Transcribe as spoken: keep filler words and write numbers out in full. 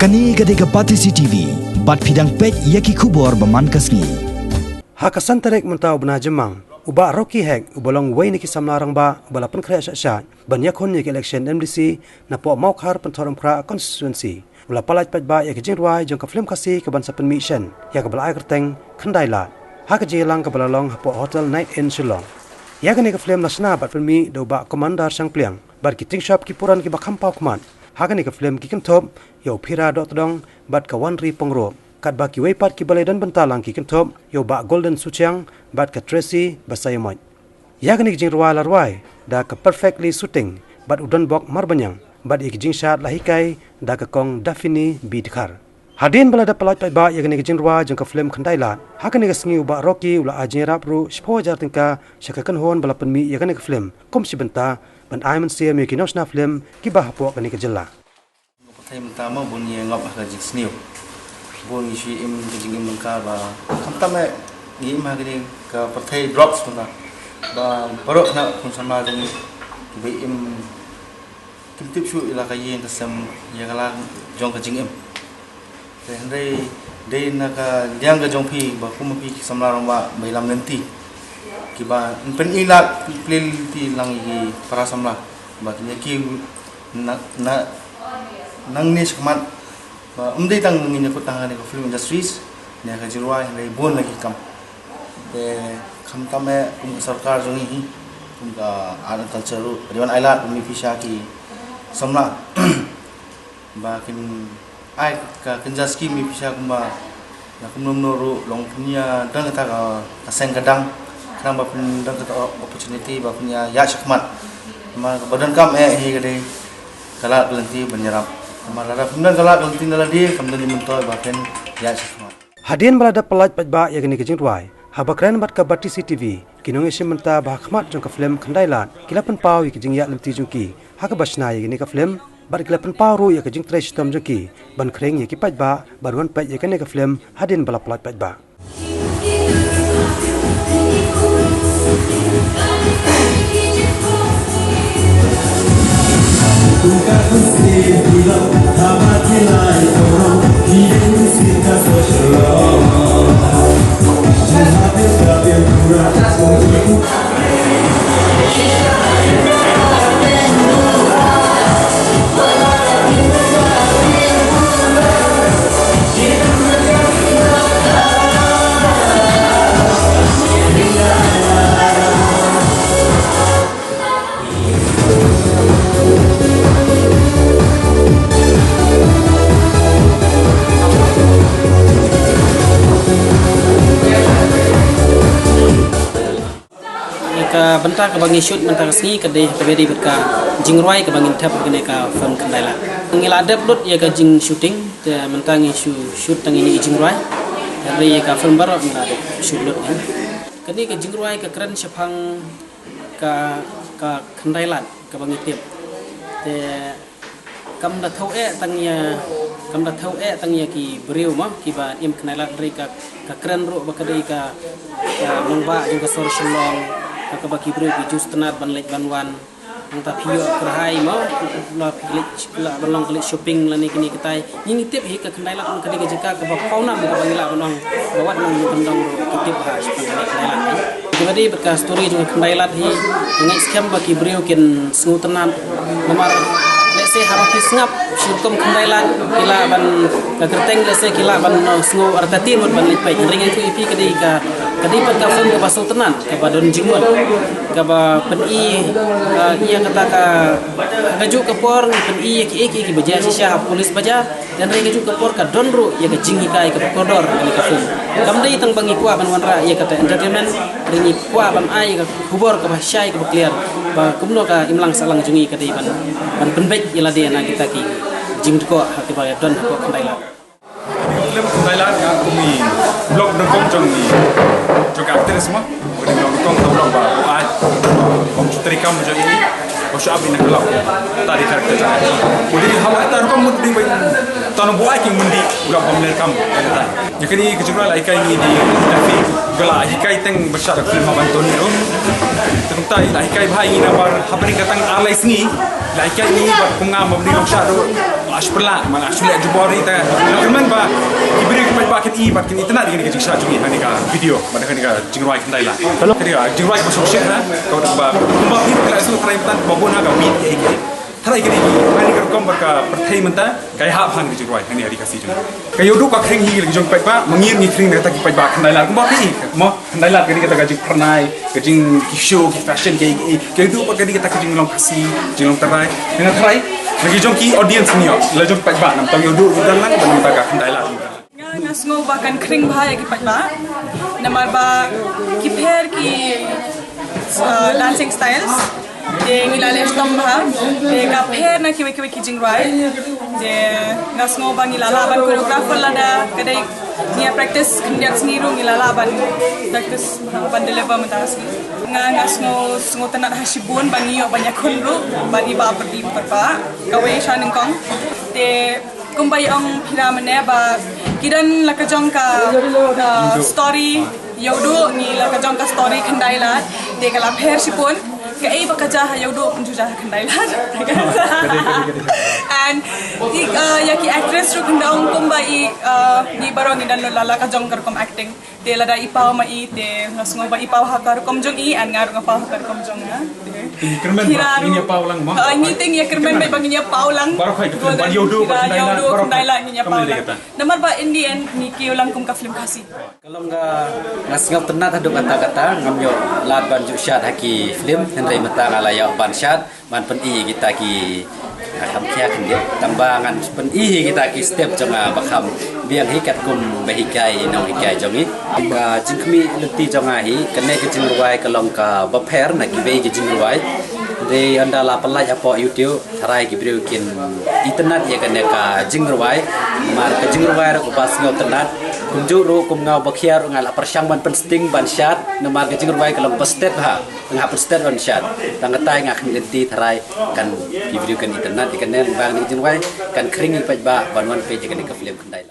Kane ka dei ka Batesi T V, bad phi dang peit ïa ki khubor ba man ka sngi. Ha ka san tarik mynta u bnai Jymmang, u Bah Rocky Hek, uba long uwei na ki samla rangbah, uba la pynkhreh shah shah ban ïakhun ïa ka election M D C napoh Mawkhar Pynthorumkhrah constituency, u la pyllait paidbah ïa ka jingrwai jong ka film Khasi kaban sa pynmih shen, ïa kaba la ai kyrteng Khyndai Lad, ha ka jingïalang kaba la long hapoh Hotel Night Inn Shillong. Ïa kane ka film la shna bad pynmih da u Bah Commander Shangpliang bad ki tyngshop ki puran kiba kham paw khmat. Ha kane ka film ki kynthup ïa u Phira Dohtdong bad ka Wanri Pyngrope, katba kiwei pat kiba la ïadon bynta lang ki kynthup ïa u Bah Golden Suchiang bad ka Tracy Basaiawmoit. Ïa kane ka jingrwai la rwai da ka Perfectly Shooting bad u Donbok Marbaniang, bad ïa ki jingshad la hikai da ka Kong Daphne B Dkhar. Hadien ba la dep pyllait paidbah ïa kane ka jingrwai jong ka film Khyndai Lad, ha kane ka sngi u Bah Rocky u la ai jingïarap ruh shiphew hajar tyngka sha ka kynhun ba la pynmih ïa kane ka film kum shi bynta ban ai mynsiem ïa ki nongshna film kiba hapoh kane ka jylla. Pyrthei mynta ma bun ngi ngop ha ka jingsniew. Bun ngi shu im ka jingim mynta ba khamtam eh ngi im ha kane ka pyrthei drugs mynta. Ba baroh khynnah khun samla jong ngi kiba im kim tip shuh ïa la ka ïing ka sem, ïa ka la jong ka jingim. Te hynrei dei na ka liang ka jong phi ba kum phi ki samla rangbah ba ïalam lynti kiba pynïaid lad pynïaid lynti lang ïa ki para samla ba kin ïa ki na, na, nangne shakhmat ba ym dei tang ngin ïakut tang ha kane ka film industries ne ka jingrwai, hynrei bun na ki kam. Te khamtam eh kum ka sorkar jong ngi hi, kum ka art and culture ruh ka dei ban ai lad ban mih phi sha ki samla ba kin ai ka kynja skim mih phi sha kumba na kumno kumno ruh long phin ïa don kata ka, ka seng ka dang, khnang ba phin don kata opportunity ba phin ïa ïaid shakhmat. Namar ba donkam eh hi ka dei ka lad ka lynti ban ïarap. Namar lada phim don ka lad ka lynti na lade kam don jingmyntoi ba phin ïaid shakhmat. Hadien ba la dep pyllait paidbah ïa kane ka jingrwai, haba kren bad ka Batesi T V, ki nongïashim bynta ba ha khmat jong ka film Khyndai Lad ki la pynpaw ïa ka jingïaid lynti jong ki ha kaba shna ïa kane ka film, bad ki la pynpaw ruh ïa ka jingtrei shitom jong ki ban khring ïa ki paidbah ban wan peit ïa kane ka film hadien ba la pyllait paidbah. Ka bynta kaba ngi shoot mynta ka sngi ka dei kaba ïadei bad ka jingrwai kaba ngin thep ha kane ka film Khyndai Lad. Ngi la dep lut ïa ka jingshooting, te mynta ngi shu shoot tang ïa kane ka jingrwai. Hynrei ïa ka film baroh ngi la dep shoot lut ïa. Kane ka jingrwai ka kren shaphang ka, ka Khyndai Lad kaba ngi tip. Te kam da thew eh tang ïa, kam da thew eh tang ïa ki briew mo kiba im Khyndai Lad, hynrei ka, ka kren ruh ba ka dei ka, ka nongbah jong ka sor Shillong, ka kaba ki briew ki ju sngewtynnat ban leit ban wan. Nangta phi ïoh kyrhai mo, la phi leit, la ban long ka leit shopping lane kine kitai. Ngi ngi tip hi ka Khyndai Lad ka dei ka jaka kaba pawnam kaba ngi lah ban ong ba wat nang ngi ban dang ruh ki tip ha shaphang ka Khyndai Lad. Kaba dei bad ka story jong ka Khyndai Lad hi, nga ngeit skhem ba ki briew kin sngewtynnat. Namar lehse haba phi sngap shu rukom Khyndai Lad, ki lah ban, ka kyrteng lehse ki lah ban, uh, sngew artatien mut ban leit peit. Hynrei nga ïathuh ïa phi ka dei ka, ka dei pat ka film kaba sngewtynnat, kaba don jingmut, kaba pyni, uh, ïa kata ka, kajuh ka por ngi pyni ïa kiei kiei kiba jia shisha ha Police Bazar. Hynrei kajuh ka por ka don ruh ïa ka jinghikai kaba kordor ha kane ka film. Kam dei tang ba ngi kwah ban wanrah ïa kata entertainment, hynrei ngi kwah ban ai ïa ka khubor kaba shai kaba clear ba kumno ka imlang sahlang jong ngi ka dei ban, ban pynbeit ïa lade na kita ki jingdkoh ha kiba don hapoh Khyndai Lad. Film Khyndai Lad nga kum i vlog nyngkong jong i, jong ka actress mo. Kum i vlog nyngkong, ka vlog ba u ai, kum u treikam jong i, ba shu ap i na ka vlog. Ta dei character jong i. Kum i haba ta rukom mut dei ba Tang ba ai ki mundi, u la bam ler kam. Ïa kane ka jingrwai la hikai ngi da Daffy, ka la hikai teng ba shah da film Haban Tony ruh. Te kumta i la hikai bha ïa ngi namar hapdeng ka tang ar lai sngi la hikai ngi bad kum nga ma bri long shah ruh. Ash pela man ash leh jubor ita. Kyrmen ba ki briew ki paidbah kin i bad kin itynnad ïa kane ka jingshah jong ngi ha kane ka video bad ha kane ka jingrwai Khyndai Lad. Hello. Ka dei ka jingrwai kaba sngewsih ha ka ba kumba phi ka la sngewthuh trai mynta ba bun ha ka beat ïa ïa. Tharai ka dei ka, ka dei ka rukom bad ka pyrthei mynta ka ïahap ha ka jingrwai ha ka ri Khasi jong ngi. Ka ïoh duh ka khring hi ka jong paidbah, ma ngi ngi khring na kata ki paidbah Khyndai Lad kumba phi mo Khyndai Lad ka dei kata ka jingphyrnai, ka jing ki show ki fashion ka ïa ka ïoh duh bad ka dei kata ka jinglong Khasi, jinglong trai. Nga tharai na ki jong ki audience ngi ïoh la jong paidbah nam tang ïoh duh ki dan lang ban mynta ka Khyndai Lad. Nga, nga sngew ba kan khring bha ïa ki paidbah. Namar ba ki pher ki, uh, dancing styles. Te ngi la leh shitom bha. Te ka pher na kiwei kiwei ki jingrwai. Te nga sngew ba ngi la lah ban choreographer lada ka dei ngi ïa practice khyndiat sngi ruh ngi la lah ban practice bha ban deliver mynta ka sngi. Nga, nga sngew, sngewtynnad ha shibun ba ngi ïoh ban ïakhun ruh ban i Bah Pyrdi Pyrba kawei sha nyngkong. Te kumba i ong phi mynne ba ki don la ka jong ka, uh, story ïoh duh ngi la ka jong ka story Khyndai Lad te ka la pher shibun kaei ba ka jia ha ïoh duh ju jia ha Khyndai Lad. And i, uh, ïa ki actress ruh khyndai kumba i, uh, ngi baroh ngi don la la ka jong ka rukom acting. Te lada i paw ma i te nga sngew ba i paw ha ka rukom jong i and nga ruh nga paw ha ka rukom jong nga. Te kyrmen ba ngin ïa paw lang mo. Ha, ngi te ngi ïa kyrmen ba ngin ïa paw lang. Baroh khat ka film ba ïoh duh ba Khyndai Lad baroh khat ngin ïa paw lang. Namar ba in the end ngi kiew lang kum ka film Khasi. Ka long ka nga sngewtynnad haduh katta katta ngam ïoh lad ban ju shad ha ki film hynrei mynta nga la ïoh ban shad. Ban pyni kita ki, ah, kham khia khyndiat tang ba ngan pyni kita ki step jong nga ba kham biang hi katkum ba hikai nonghikai jong ngi. Ka jingkhmih lynti jong nga hi kane ka jingrwai ka long kaba pher na kiwei ki jingrwai. Te ynda la pynlait hapoh YouTube tharai ki briew kin itynnad ïa kane ka jingrwai. Namar ka jingrwai ruh kaba sngewtynnad kumjuh ruh kum nga ba khia ruh nga la pyrshang ban pynsting ban shad namar ka jingrwai ka long ba stet bha. Nga pynstad ban shad tang katai nga khmih lynti tharai kan ki briew kan itynnad ïa kane lyngba kane ka jingrwai kan khring ïa ki paidbah ban wan peit ïa kane ka film Khyndai.